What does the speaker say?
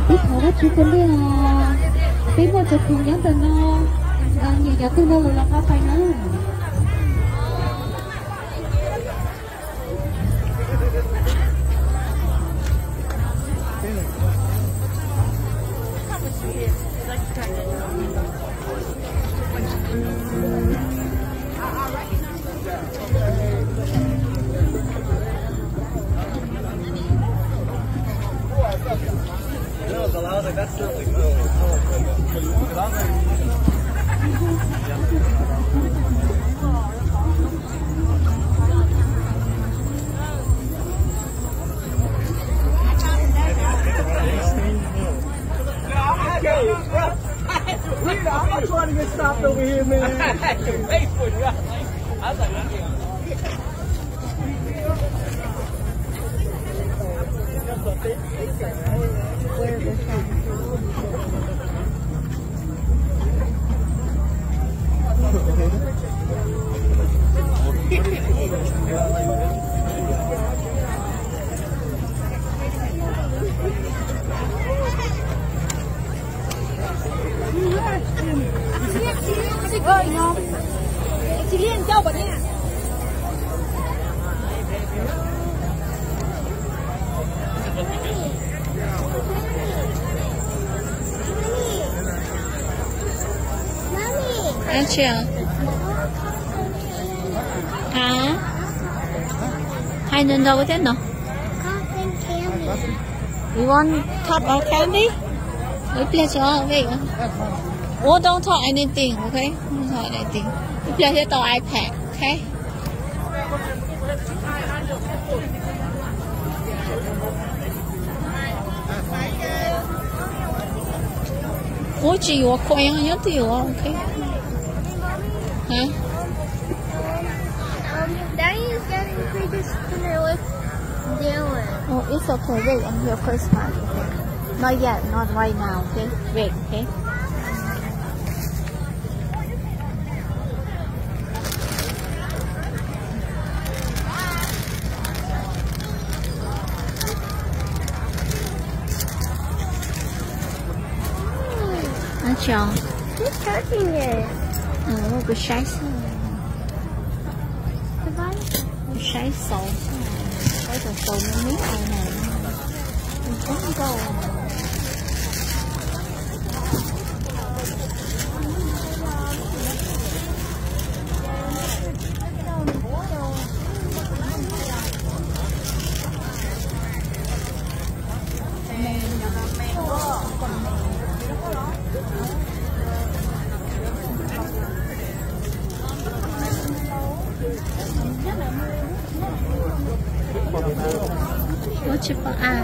Peb thov Vajtswv tus lej, peb muaj cov khoom nyob ntawm no, nyiam cov twg los los nqa pais na. Hais ntau ntau thiab no. You want top or candy? Ib pliag tso, wait. Oh, don't touch anything, okay? Don't touch anything. Ib pliag thiaj tau iPad, okay? Ua tsis yuav khuam nyob twg yuav, okay? Hah? Um, Daddy is getting fidget spinner with Dylan. Oh, it's okay. Wait until Christmas. Not yet. Not right now. Okay. Wait. Okay. Ntshai. Kuv saib xwb. Kuv saib xauv xwb. Saib xauv xauv me me no. Koob nkauj. Ua tsis pom a.